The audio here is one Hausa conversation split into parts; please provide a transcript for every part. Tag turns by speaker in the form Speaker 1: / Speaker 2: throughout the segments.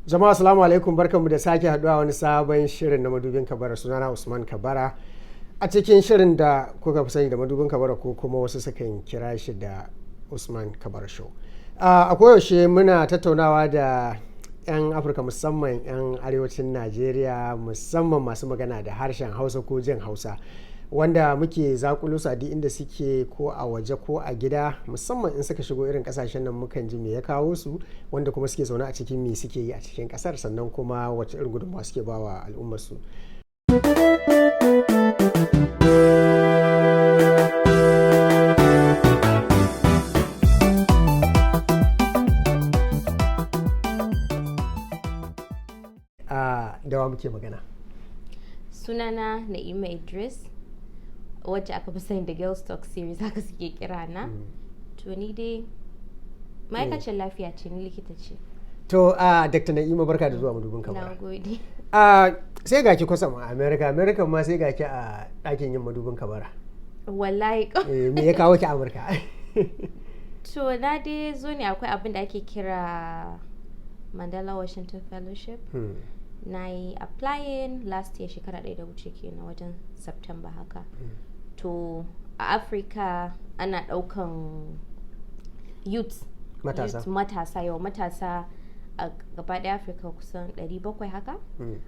Speaker 1: Jama'a, assalamu alaikum, barkanmu da sake haduwa wani sabon shirin na Madubin Kabara. Sunana Usman Kabara. A cikin shirin da kuka fi sani da Madubin Kabara, ko kuma wasu sukan kira shi da Usman Kabara Show. A koyaushe muna tattaunawa da 'yan Afirka, musamman 'yan arewacin Najeriya, musamman masu magana da harshen Hausa ko jin Hausa, wanda muke zakulo su a duk inda suke, ko a waje ko a gida, musamman in suka shigo irin kasashen nan, mukan ji me ya kawo su, wanda kuma suke zaune a cikin, me suke yi a cikin kasar, sannan kuma wace irin gudunmawa suke bawa al'ummar su. A dawa muke magana.
Speaker 2: Sunana Na'ima Idris, wacce aka fi sani da Girls Talk Series, haka suke kira na. To, ni dai ma'aikacin lafiya ce, ni likita ce.
Speaker 1: To, a Dr. Na'ima, barka da zuwa Madubin
Speaker 2: Na
Speaker 1: Kabara.
Speaker 2: gode.
Speaker 1: A sai ga ki kusa a America, America ma sai ga ki a ɗakin yin Madubin Kabara.
Speaker 2: Wallahi.
Speaker 1: Eh, me ya kawo ki Amurka?
Speaker 2: To, na dai zo ne, akwai abin da ake kira Mandela Washington Fellowship. Na yi applying last year, shekara ɗaya da wuce kenan, wajen September haka. To, a Africa ana ɗaukan youth.
Speaker 1: Matasa.
Speaker 2: Youth, matasa, yau matasa a gaba ɗaya Afirka kusan 700 haka.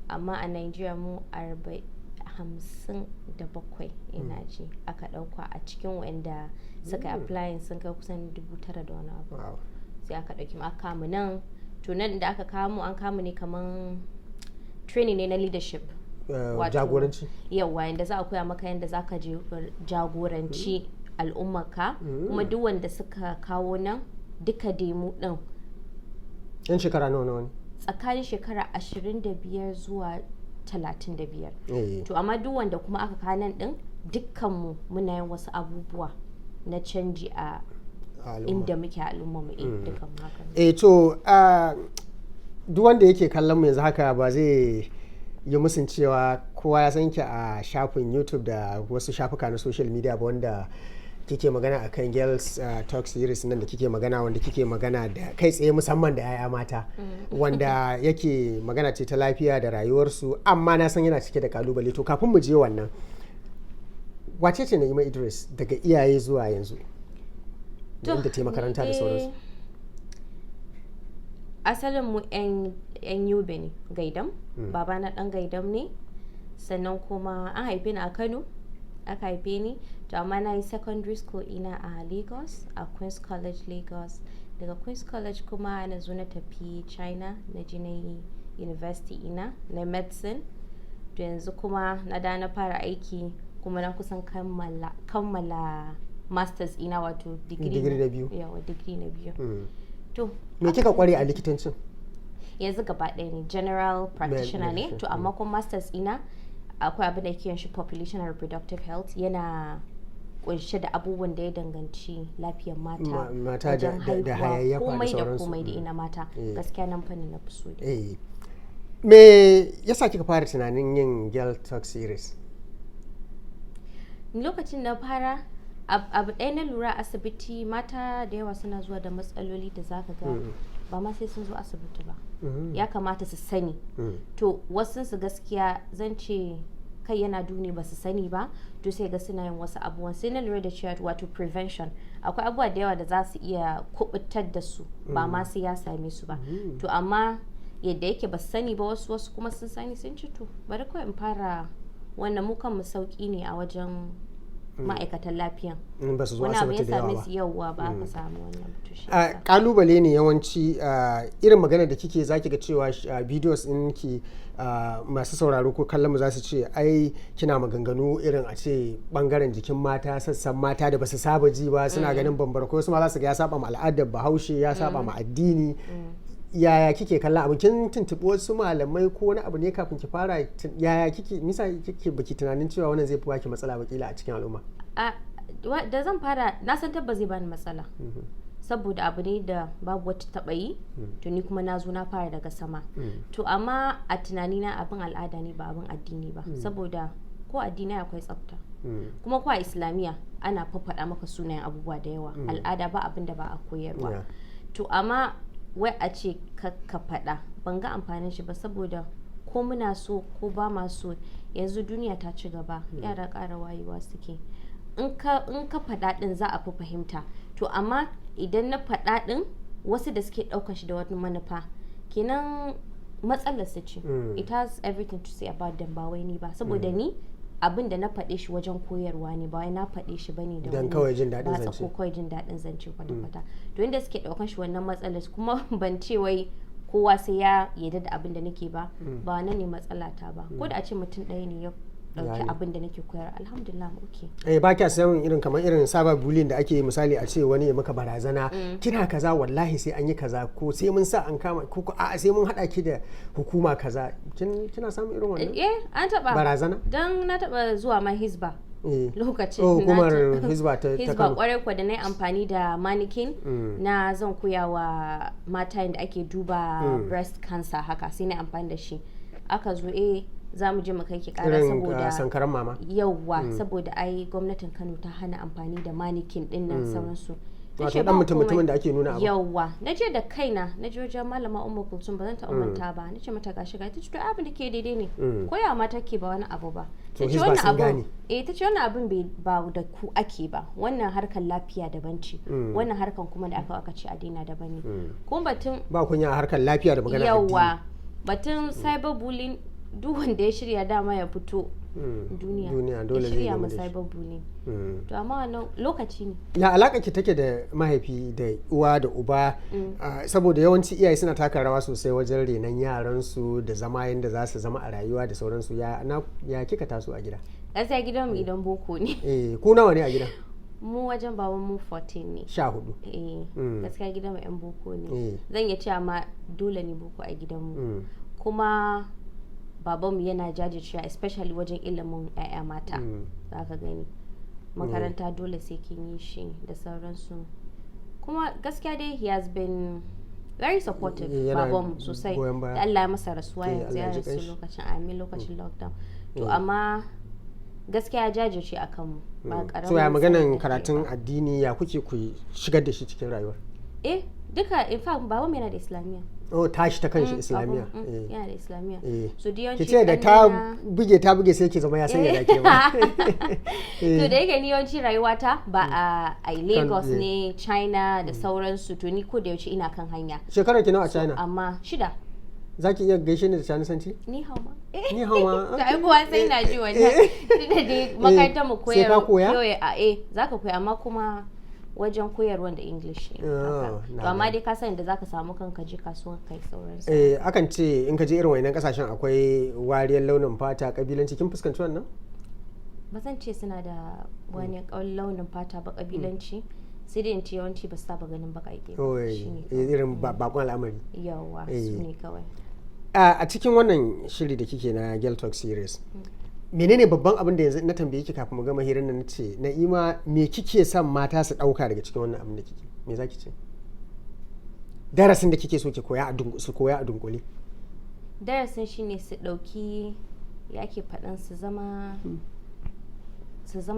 Speaker 2: Amma a Nigeria mu 57 ina ji aka ɗauka a cikin wanda suka yi applying, sun kai kusan 9,000 da wani abu. Sai aka ɗauki mu, aka kamu nan. To, nan da aka kamu, an kamu ne kaman training ne na leadership.
Speaker 1: Jagoranci.
Speaker 2: Yawa, yanda za a koya maka yanda za ka jagoranci al'ummarka. Kuma duk wanda suka kawo nan duka demu din
Speaker 1: Yan shekara nawa nawa ne?
Speaker 2: Tsakanin shekara 25 zuwa 35. To, amma duk wanda kuma aka kawo nan din, dukkanmu muna yin wasu abubuwa na canji a
Speaker 1: a al'umma.
Speaker 2: Inda muke, al'umma mu, eh, dukkan mu haka ne.
Speaker 1: Eh, to, duk wanda yake kallon mu yanzu haka ba zai yi musun cewa kowa ya san ki a shafin YouTube da wasu shafuka na social media ba, wanda kike magana akan Girls Talk Series nan da kike magana, wanda kike magana da kai tsaye musamman da 'ya'ya mata, wanda yake magana ce ta lafiya da rayuwarsu, amma na san yana cike da kalubale. To, kafin mu je wannan, wace ce Na'ima Idris daga iyaye zuwa yanzu da
Speaker 2: To,
Speaker 1: inda ta yi makaranta da
Speaker 2: ni
Speaker 1: sauransu?
Speaker 2: dai asalin mu yan Yobe ne, Gaidam. Babana dan Gaidam ne. Sannan kuma an haife ni a Kano aka haife ni. To, amma na yi secondary school ina a Lagos, a Queen's College Lagos. Daga Queen's College kuma na zo na tafi China, na je na yi university ina na medicine. To, yanzu kuma na da na fara aiki, kuma na kusan kammala masters ina, wato digiri.
Speaker 1: Digiri na biyu.
Speaker 2: Yawa, digiri na biyu. To,
Speaker 1: Me kika kware a likitancin?
Speaker 2: Yanzu gaba ɗaya ne general practitioner ne.
Speaker 1: Medicine.
Speaker 2: To, amma kuma masters ina akwai abin da ke shi population and reproductive health, yana kunshe da abubuwan da ya danganci lafiyar mata,
Speaker 1: mata
Speaker 2: wajen
Speaker 1: da
Speaker 2: haihuwa,
Speaker 1: hayayyafa da
Speaker 2: komai da
Speaker 1: sauransu.
Speaker 2: komai da ina mata. Gaskiya nan fannin na fi so dai.
Speaker 1: Eh. Me yasa kika fara tunanin yin Girl Talk Series?
Speaker 2: Lokacin na fara, abu ɗaya na lura, asibiti mata da yawa suna zuwa da matsaloli da zaka ga ba ma sai sun zo asibiti ba, ya kamata su sani. To, wasu su gaskiya zan ce kai yana duni, ba su sani ba. To, sai ga suna yin wasu abubuwan. Sai na lura da cewa, wato prevention, akwai abubuwa da yawa da za su iya kubutar da su, ba ma sai ya same su ba. To, amma yadda yake ba su sani ba wasu, wasu kuma sun sani sun ci. To, bari kawai in fara wannan, mu kan mu sauki ne a wajen ma'aikatan lafiyan.
Speaker 1: In ba su zo
Speaker 2: Wani abu ya
Speaker 1: asibiti da yawa
Speaker 2: same
Speaker 1: ba.
Speaker 2: su, yauwa, ba ka samu wannan. To, shi
Speaker 1: A
Speaker 2: yasa.
Speaker 1: kalubale ne yawanci, irin magana da kike, zaki ga cewa videos ɗinki, masu sauraro ko kallon mu za su ce ai kina maganganu irin a ce bangaren jikin mata, sassan mata da basu saba ji ba, suna ganin bambara, ko wasu ma za su ga ya saba ma al'adar Bahaushe, ya saba ma addini. Yaya kike kallon abu? Kin tuntuɓi wasu malamai ko wani abu ne kafin ki fara? Yaya kike misa kike baki tunanin cewa wannan zai fi baki matsala ba kila a cikin al'umma?
Speaker 2: Da zan fara, na san tabbas zai bani matsala, saboda abu ne da babu wata taɓa yi. To, ni kuma na zo na fara daga sama. To, amma a tunanina abin al'ada ne, ba abin addini ba, saboda ko addini akwai tsafta, kuma ko a Islamiyya ana faffada maka sunayen abubuwa da yawa. Al'ada ba abin da ba a koyarwa. To, amma Wai a ce ka faɗa, ban ga amfanin shi ba, saboda ko muna so ko ba ma so, yanzu duniya ta ci gaba, yara ƙara wayewa suke. In ka faɗa ɗin, za a fi fahimta. To amma idan na faɗa ɗin, wasu da suke ɗaukar shi da wani manufa, kenan matsalar su ce. It has everything to say about them, ba wai ni ba, saboda ni abin da na faɗe shi wajen koyarwa ne, ba wai na faɗe shi bane da
Speaker 1: Dan
Speaker 2: wani
Speaker 1: kawai jin daɗin
Speaker 2: batsa
Speaker 1: zance.
Speaker 2: ko kawai jin daɗin zance kwata-kwata. To inda suke ɗaukan shi wannan matsalar kuma, ban ce wai kowa sai ya yarda da abin da nake ba, ba wannan ne matsala ta ba. Ko da a ce mutum ɗaya ne ya ɗauki abin da nake koyar, alhamdulillah, okay.
Speaker 1: Eh, ba kya samun irin kamar irin cyber bullying da ake yi, misali a ce wani ya maka barazana, kina kaza, wallahi sai an yi kaza, ko sai mun sa an kama ko a'a, sai mun hada ki da hukuma kaza? Kina samun irin wannan
Speaker 2: Eh, an taɓa
Speaker 1: barazana?
Speaker 2: Dan na taɓa zuwa ma Hisba lokacin
Speaker 1: Oh,
Speaker 2: na
Speaker 1: hukumar Hizba ta
Speaker 2: Hisba
Speaker 1: Kano.
Speaker 2: Kwarai kwa, da na yi amfani da mannequin na zan koya wa mata yadda ake duba breast cancer haka, sai na amfani da shi, aka zo, eh, za mu je mu kai ki kara
Speaker 1: Irin
Speaker 2: saboda
Speaker 1: sankaran mama.
Speaker 2: Yauwa, saboda ai gwamnatin Kano ta hana amfani da mannequin din nan, sauransu. Na
Speaker 1: Wato
Speaker 2: ce
Speaker 1: dan
Speaker 2: ba
Speaker 1: mutum
Speaker 2: komai.
Speaker 1: mutumin da ake nuna abu.
Speaker 2: Yauwa, na je da kaina, na je wajen Malama Umma Kulsum, ba zan taɓa manta ba, na ce mata gashi ga, ta ce to ai abin da ke daidai ne, koya ma take, ba wani abu ba.
Speaker 1: To
Speaker 2: Ta ce
Speaker 1: Hizba
Speaker 2: wannan
Speaker 1: sun
Speaker 2: abun
Speaker 1: gane.
Speaker 2: Eh, ta ce wannan abin bai ba da ku ake ba, wannan harkar lafiya daban ce, wannan harkar kuma da aka ce a daina daban ne. Kuma batun
Speaker 1: Ba kunya a harkar lafiya da magana addini.
Speaker 2: Yauwa, batun cyberbullying, duk wanda ya shirya dama ya fito duniya,
Speaker 1: Duniya dole
Speaker 2: ya
Speaker 1: zai
Speaker 2: shirya
Speaker 1: gamu
Speaker 2: ma
Speaker 1: da shi.
Speaker 2: cyberbullying. To amma wannan lokaci ne.
Speaker 1: Ya alaka ki take da mahaifi da uwa da uba? Saboda yawanci iyaye suna taka rawa sosai wajen renon yaransu da zama yadda za su zama a rayuwa da sauransu. Ya kika taso a gida?
Speaker 2: Gaskiya gidanmu idan boko ne.
Speaker 1: Eh, ku nawa ne a gida?
Speaker 2: Mu wajen baban mu 14 ne.
Speaker 1: 14.
Speaker 2: Eh, gaskiya gidanmu yan boko ne. Zan iya cewa ma dole ne boko a gidanmu. Kuma babanmu yana jajircewa, especially wajen ilimin 'ya'ya mata. Za ka gani makaranta dole sai kin yi shi da sauransu. Kuma gaskiya dai he has been very supportive.
Speaker 1: Yana
Speaker 2: Babanmu sosai.
Speaker 1: goyon baya.
Speaker 2: Da Allah ya masa rasuwa
Speaker 1: Eh,
Speaker 2: yanzu,
Speaker 1: Allah
Speaker 2: ya
Speaker 1: ya ji
Speaker 2: rasu
Speaker 1: kanshi.
Speaker 2: lokacin, amin, lokacin lockdown. To amma gaskiya ya jajirce a kanmu, ba karamin
Speaker 1: So ya maganan
Speaker 2: tsayi da
Speaker 1: karatun
Speaker 2: ba.
Speaker 1: addini, ya kuke ku shigar da shi cikin rayuwar?
Speaker 2: Eh, duka, in fact babanmu yana da islamiyya.
Speaker 1: Oh, tashi ta kanshi islamiyya.
Speaker 2: Babanmu, yana da islamiyya. So da
Speaker 1: Ki
Speaker 2: yawanci
Speaker 1: ce da ta
Speaker 2: ƙannena-
Speaker 1: buge ta buge, sai ki zama ya sanya da ke ba.
Speaker 2: To da yake ni yawanci rayuwata ba a Lagos ne, China da sauransu, to ni ko da yaushe ina kan hanya.
Speaker 1: Shekarar ki nawa a China?
Speaker 2: Amma 6.
Speaker 1: Za ki iya gaishe ni da Chinese?
Speaker 2: Ni hao ma.
Speaker 1: Ni hao ma.
Speaker 2: To ai kowa sai na ji wannan, tunda dai makarantar mu
Speaker 1: Sai ka
Speaker 2: koyar
Speaker 1: koya?
Speaker 2: Koyar a, eh, zaka koya, amma kuma wajen koyarwan da English ne
Speaker 1: Oh,
Speaker 2: haka.
Speaker 1: na
Speaker 2: To amma
Speaker 1: gane.
Speaker 2: dai ka sani da zaka samu kanka je kasuwan kai sauransu.
Speaker 1: Eh, akan ce in ka je irin wannan kasashen akwai wariyar launin fata, kabilanci. Kin fuskanci wannan?
Speaker 2: Ba zan ce suna da wani launin fata ba, kabilanci, sai dai in ce yawanci ba su saba ganin baƙaƙe ba.
Speaker 1: Oi,
Speaker 2: Shine.
Speaker 1: irin bakon al'amari.
Speaker 2: Yawa, su ne kawai.
Speaker 1: A cikin wannan shiri da kike na Girl Talk series, menene babban abin da yanzu na tambaye ki kafin mu gama hirar nan, nace, Na'ima, me kike son mata su dauka daga cikin wannan abin da kike, me zaki ce darasin da kike so ki koya a su koya a dunkule?
Speaker 2: Darasin shine su ɗauki, ya ake faɗan, su zama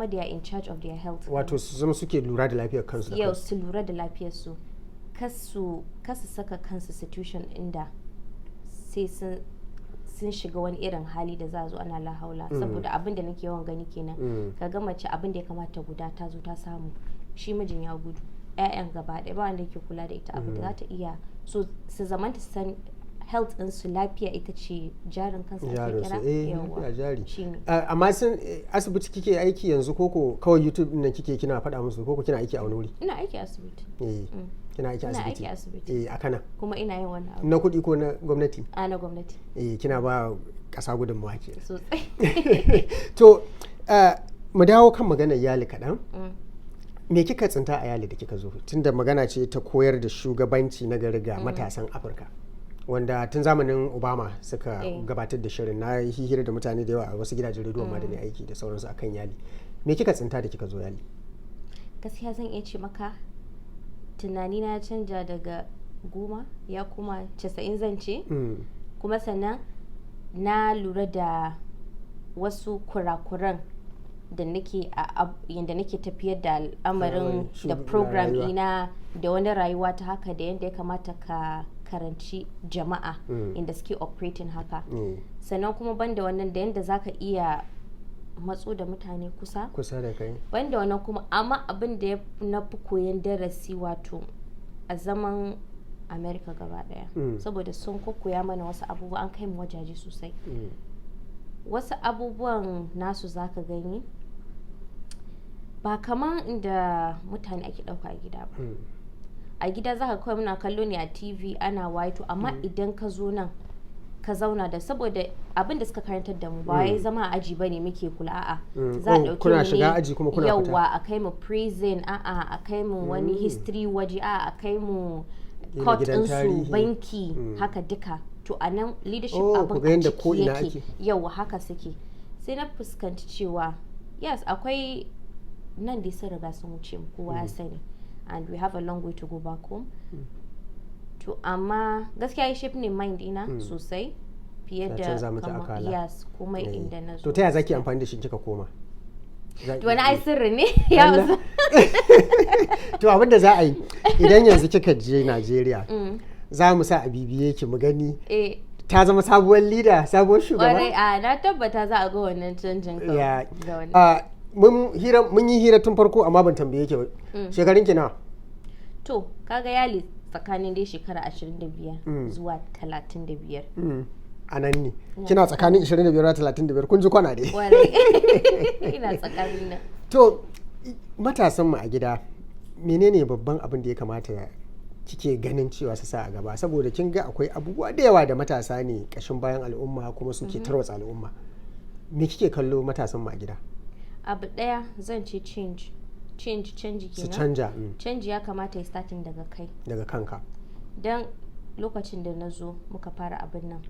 Speaker 2: they are in charge of their health.
Speaker 1: Wato su zama suke lura da lafiyar kansu da
Speaker 2: Yau
Speaker 1: kansu.
Speaker 2: su lura da lafiyarsu, kasu saka kansu situation inda sai sun shiga wani irin hali da za a zo ana lahaula, saboda abin da nake yawan gani kenan. Ka ga mace, abin da ya kamata guda ta zo ta samu, shi mijin ya gudu, 'ya'yan gaba ɗaya ba wanda yake kula da ita, abin da za ta iya. So su zamanta su san health ɗinsu, lafiya ita ce jarin kansa ake
Speaker 1: Jarin su.
Speaker 2: kira.
Speaker 1: Eh,
Speaker 2: Yawwa.
Speaker 1: lafiya jari.
Speaker 2: Shine.
Speaker 1: Amma sun asibiti kike aiki yanzu, koko kawai YouTube din nan kike kina faɗa musu, koko kina aiki a wani wuri?
Speaker 2: Ina aiki a asibiti.
Speaker 1: Eh, kina aiki a
Speaker 2: Ina
Speaker 1: asibiti.
Speaker 2: aiki a asibiti.
Speaker 1: Eh, a kana
Speaker 2: Kuma ina yin wannan abu.
Speaker 1: Na kuɗi ko na gwamnati?
Speaker 2: A, na gwamnati.
Speaker 1: Eh, kina ba ƙasa gudunmawa kenan.
Speaker 2: Sosai.
Speaker 1: To mu dawo kan maganar YALI kaɗan. Me kika tsinta a YALI da kika zo, tunda magana ce ta koyar da shugabanci na gari ga matasan Afirka, wanda tun zamanin Obama suka gabatar da shirin? Na yi hira da mutane da yawa a wasu gidajen rediyo ma da ne aiki da sauransu akan YALI. Me kika tsinta da kika zo YALI?
Speaker 2: Gaskiya zan iya ce maka tunani na ya canja daga 10 ya kuma 90, zan ce. Kuma sannan na lura da wasu kurakuran Da nake a yanda nake tafiyar da al'amarin da program
Speaker 1: rayuwa.
Speaker 2: ina da wani rayuwa ta haka, da yanda ya kamata ka karanci jama'a inda suke operating haka. Sannan kuma banda wannan, da yanda zaka iya matso da mutane kusa
Speaker 1: kusa da kai.
Speaker 2: Banda wannan kuma, amma abin da na fi koyan darasi, wato a zaman America gaba daya, saboda sun koya mana wasu abubuwa, an kai mu wajaje sosai. Wasu abubuwan nasu zaka gani ba kaman inda mutane ake dauka a gida ba. A gida zaka kawai muna kallo ne a TV ana waito, amma idan ka zo nan ka zauna da, saboda abin da suka karantar da mu ba wai zama a aji bane muke kula, a'a. Za a
Speaker 1: Oh,
Speaker 2: dauke
Speaker 1: kuna
Speaker 2: mu
Speaker 1: shiga
Speaker 2: ne
Speaker 1: aji kuma kuna fita.
Speaker 2: Yawwa, a kai mu prison, a'a, a kai mu wani history waje, a'a, a kai mu
Speaker 1: Gina
Speaker 2: court
Speaker 1: gidan
Speaker 2: ɗinsu,
Speaker 1: tarihi.
Speaker 2: banki, haka duka. To a nan leadership
Speaker 1: Oh,
Speaker 2: abin
Speaker 1: ku ga
Speaker 2: a
Speaker 1: yanda
Speaker 2: ciki
Speaker 1: ko ina
Speaker 2: yake.
Speaker 1: ake.
Speaker 2: Yawwa, haka suke. Sai na fuskanci cewa yes, akwai nan dai sun riga sun wuce mu, kowa ya sani, and we have a long way to go back home. To amma gaskiya ya shape ne mind ina sosai fiye
Speaker 1: Ya
Speaker 2: da
Speaker 1: canza miki akala.
Speaker 2: Yes, komai inda na zo.
Speaker 1: To ta yaya zaki amfani da shi kika koma?
Speaker 2: To wani ai sirri ne ya
Speaker 1: Allah.
Speaker 2: wasu.
Speaker 1: To abin da za a yi, idan yanzu kika je Najeriya, za mu sa a bibiye ki mu gani ta zama sabuwar leader, sabuwar shugaba.
Speaker 2: Kwarai, a na tabbata za a ga wannan canjin kawai ga wannan.
Speaker 1: Ah, mun yi hira tun farko amma ban tambaye ki ba, shekarun ki nawa?
Speaker 2: To kaga yali tsakanin dai shekara 25 zuwa 35.
Speaker 1: A nan ne kina tsakanin 25 da 35, kun ji kwana dai.
Speaker 2: Kwarai, ina tsakanin nan.
Speaker 1: To matasan mu a gida, menene babban abin da ya kamata kike ganin cewa su sa a gaba? Saboda kin ga akwai abubuwa da yawa da matasa ne kashin bayan al'umma kuma suke tarwatsa al'umma. Me kike kallo matasan mu a gida?
Speaker 2: Abu daya zan ce, change, change, canji
Speaker 1: Su
Speaker 2: kenan.
Speaker 1: canja.
Speaker 2: Canji ya kamata ya starting daga kai.
Speaker 1: Daga kanka.
Speaker 2: Don lokacin da na zo muka fara abin nan,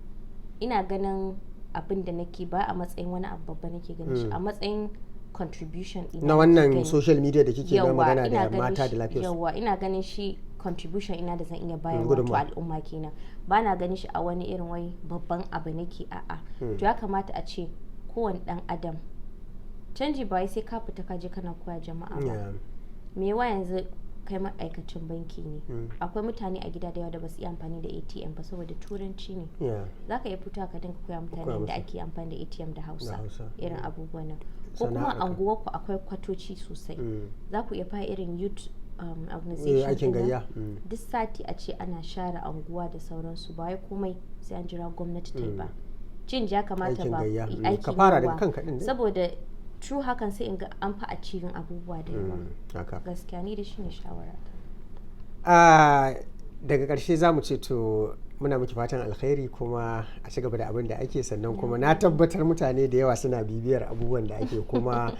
Speaker 2: ina ganin abin da nake ba a matsayin wani abu babba, nake ganin shi a matsayin contribution ina
Speaker 1: Na
Speaker 2: nake
Speaker 1: wannan
Speaker 2: gani.
Speaker 1: social media da kike na
Speaker 2: Yawwa,
Speaker 1: magana
Speaker 2: ina
Speaker 1: da
Speaker 2: ganin
Speaker 1: mata da lafiyarsu.
Speaker 2: Yawwa, ina ganin shi contribution ina da zan iya bayarwa to
Speaker 1: Gudunmawa.
Speaker 2: al'umma kenan. Ba na ganin shi a wani irin wai babban abu nake, a'a. To ya kamata a ce kowane dan adam canji, ba wai sai ka fita ka je kana koya jama'a ba. Me yawa yanzu kai ma'aikacin banki ne, akwai mutane a gida da yawa da ba su iya amfani da ATM ba saboda Turanci ne. Za ka iya fitowa ka dinga koya mutane
Speaker 1: Koya
Speaker 2: yadda
Speaker 1: musu.
Speaker 2: ake amfani da ATM da Hausa,
Speaker 1: Da Hausa.
Speaker 2: irin abubuwan nan. Ko kuma
Speaker 1: Sana'arka.
Speaker 2: anguwarku akwai kwatoci sosai, za ku iya fara irin youth organization
Speaker 1: Aikin
Speaker 2: ɗin nan.
Speaker 1: gayya.
Speaker 2: Duk sati a ce ana share anguwa da sauransu, ba wai komai sai an jira gwamnati ta yi ba. Change ya kamata
Speaker 1: Aikin
Speaker 2: ba
Speaker 1: gayya.
Speaker 2: Aikin
Speaker 1: Ka fara daga
Speaker 2: yawa.
Speaker 1: kanka ɗin dai.
Speaker 2: Saboda true hakan sai in ga an fi achieving abubuwa da yawa.
Speaker 1: Haka.
Speaker 2: Gaskiya ni da shi ne shawara ta.
Speaker 1: Daga ƙarshe za mu ce to muna miki fatan alkhairi kuma a ci gaba da abin da ake. Sannan kuma na tabbatar mutane da yawa suna bibiyar abubuwan da ake kuma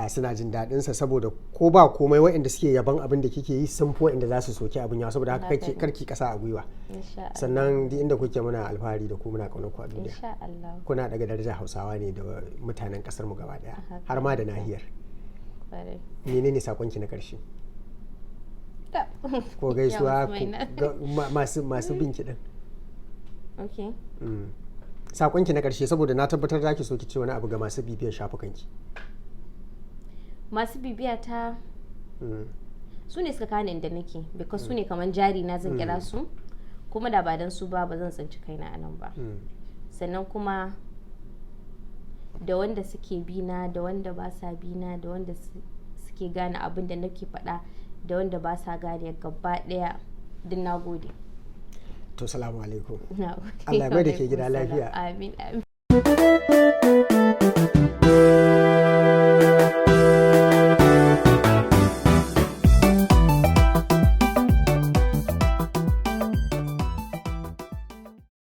Speaker 1: suna jin daɗinsa, saboda ko ba komai waɗanda suke yaban abin da kike yi sun fi waɗanda za su soki abin yawa. Saboda haka
Speaker 2: Haka ne.
Speaker 1: karki ƙasa a gwiwa.
Speaker 2: Insha Allah.
Speaker 1: Sannan duk inda kuke muna alfahari da ku, muna ƙaunar ku a duniya.
Speaker 2: Insha Allah.
Speaker 1: Kuna daga darajar Hausawa ne da mutanen ƙasar mu gaba ɗaya,
Speaker 2: Haka.
Speaker 1: har ma da nahiyar.
Speaker 2: Kwarai.
Speaker 1: Menene sakonki na ƙarshe?
Speaker 2: Ta.
Speaker 1: Ko gaisuwa
Speaker 2: Ya
Speaker 1: ko
Speaker 2: Usmaina.
Speaker 1: ga masu bin ki din.
Speaker 2: Okay.
Speaker 1: Sakonki na ƙarshe, saboda na tabbatar za ki so ki ce wani abu ga masu bibiyar shafukanki.
Speaker 2: Masu bibiya ta su ne suka kani inda nake, because su ne kamar jari na zan kira su, kuma da ba dan su ba, ba zan tsinci kaina a nan ba. Sannan kuma da wanda suke bi na, da wanda ba sa bi na, da wanda suke gane abin da nake faɗa, da wanda ba sa gane, gaba ɗaya duk na gode.
Speaker 1: To, salamu alaikum.
Speaker 2: Na gode.
Speaker 1: Allah ya mai da ke gida
Speaker 2: Alaikum salam.
Speaker 1: lafiya.
Speaker 2: Amin, amin.